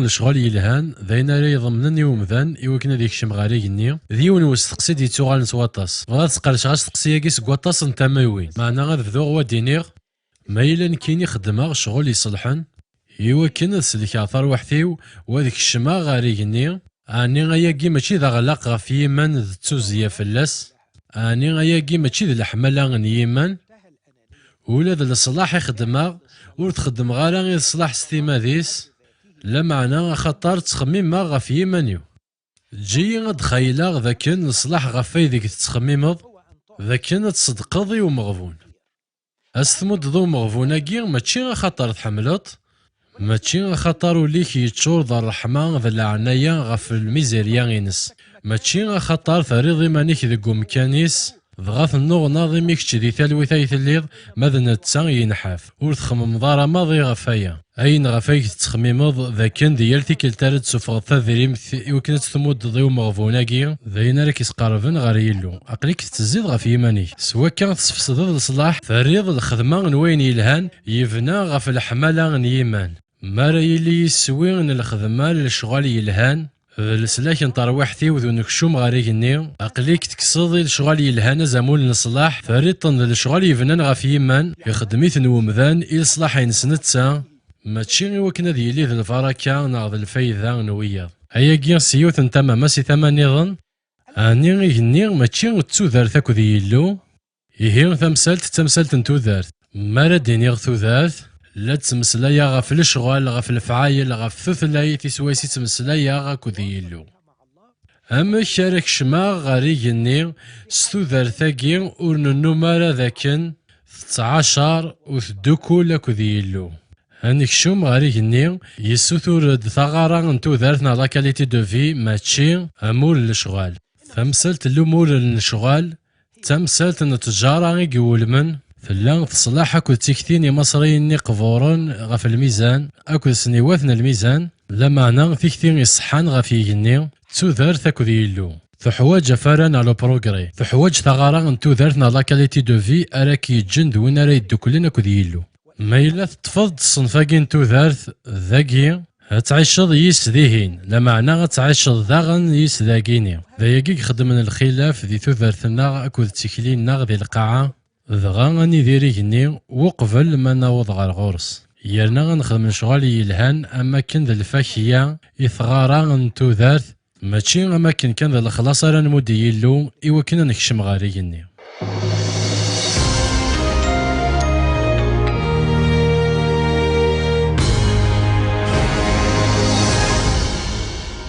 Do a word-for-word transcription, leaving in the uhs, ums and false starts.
Lecɣal yelhan d ayen ara iḍemnen i umdan i wakken ad yekcem ɣer igenni. D yiwen n usteqsi d-yettuɣalen s waṭas. Bɣiɣ ad sqerdceɣ asteqsi-agi seg waṭas n tamiwin, meɛna ad bduɣ wa d-iniɣ: ma yella nekkini xeddmeɣ ccɣel iṣelḥen i wakken ad sellkeɣ tarwiḥt-iw u ad kecmeɣ ɣer igenni, ɛni ayagi mačči d aɣlaq ɣef yiman d ttuzzya fell-as? Ɛni ayagi mačči d leḥmala n yiman? Ula d leṣlaḥ i xeddmeɣ, ur t-xeddmeɣ ara i leṣlaḥ s timad-is, lameɛna axaṭer ttxemmimeɣ ɣef yiman-iw. Eǧǧ-iyi ad xayleɣ d akken leṣlaḥ ɣef aydeg tettxemmimeḍ, d akken ad tṣeddqeḍ i umeɣbun. Ad s-tmuddeḍ i umeɣbun-agi mačči axaṭer tḥemmleḍ, mačči axaṭer ul-ik yeččur d ṛṛeḥma d leɛnaya ɣef lmizirya-ines, mačči axaṭer terriḍ iman-ik deg umkan-is, dɣa tennuɣnaḍ imi kečč di talwit ay telliḍ, ma d netta yenḥaf. Ur txemmemeḍ ara maḍi ɣef waya. Ayen ɣef ay tettxemmimeḍ d akken di yal tikkelt ara d-tessufɣeḍ tadrimt i wakken ad tt-tmuddeḍ i umeɣbun-agi, d ayen ara k-isqerben ɣer Yillu. Aql-ik tettezziḍ ɣef yiman-ik. S wakka, tesfesdeḍ leṣlaḥ, terriḍ lxedma n wayen yelhan, yebna ɣef leḥmala n yiman. Mi ara yili yiswi n lxedma n lecɣal yelhan, d leslak n terwiḥt-iw d unekcum ɣer igenni, aql-ik tekkseḍ i lecɣal yelhan azamul n leṣlaḥ, terriḍ-ten d lecɣal yebnan ɣef yiman, ixeddem-iten umdan i leṣlaḥ-ines netta, mačči i wakken ad yili d lbaraka neɣ d lfayda n wiyaḍ. Ayagi s yiwet n tama, ma si tama nniḍen, ɛni igenni mačči d tudert akked Yillu? Ihi, tamsalt d tamsalt n tudert. Mi ara d-iniɣ tudert, la ttmeslayeɣ ɣef lecɣal, ɣef lefɛayel, ɣef tutlayt i swayes i ttmeslayeɣ akked Yillu. Amek ara kecmeɣ ɣer igenni s tudert-agi ur nennum ara d akken tettɛacar u teddukul akked Yillu? Anekcum ɣer igenni yessutur-d taɣara n tudert neɣ la qualité de vie, mačči amur n lecɣal. Tamsalt n lumur n lecɣal d tamsalt n ttjara i iwulmen, tella teṣleḥ akked tikti n Imaṣriyen-nni qburen ɣef lmizan akked sniwat n lmizan, lameɛna tikti iṣeḥḥan ɣef yigenni d tudert akked Yillu. Teḥwaǧ afara neɣ le progrès, teḥwaǧ taɣara n tudert neɣ la qualité de vie ara k-yeǧǧen d win ara yedduklen akked Yillu. Ma yella teṭṭfeḍ-d ṣṣenf-agi n tudert dagi, ad tɛiceḍ yis dihin, lameɛna ad tɛiceḍ daɣen yis dagini. D ayagi i ixeddmen lxilaf di tudert-nneɣ akked tikli-nneɣ di lqaɛa, dɣa ad nidir igenni uqbel ma naweḍ ɣer ɣur-s. Yerna ad nexdem lecɣal yelhan am wakken d lfakya i tɣara n tudert, mačči am wakken kan d lexlaṣ ara nmudd i Yillu i wakken ad nekcem ɣer igenni.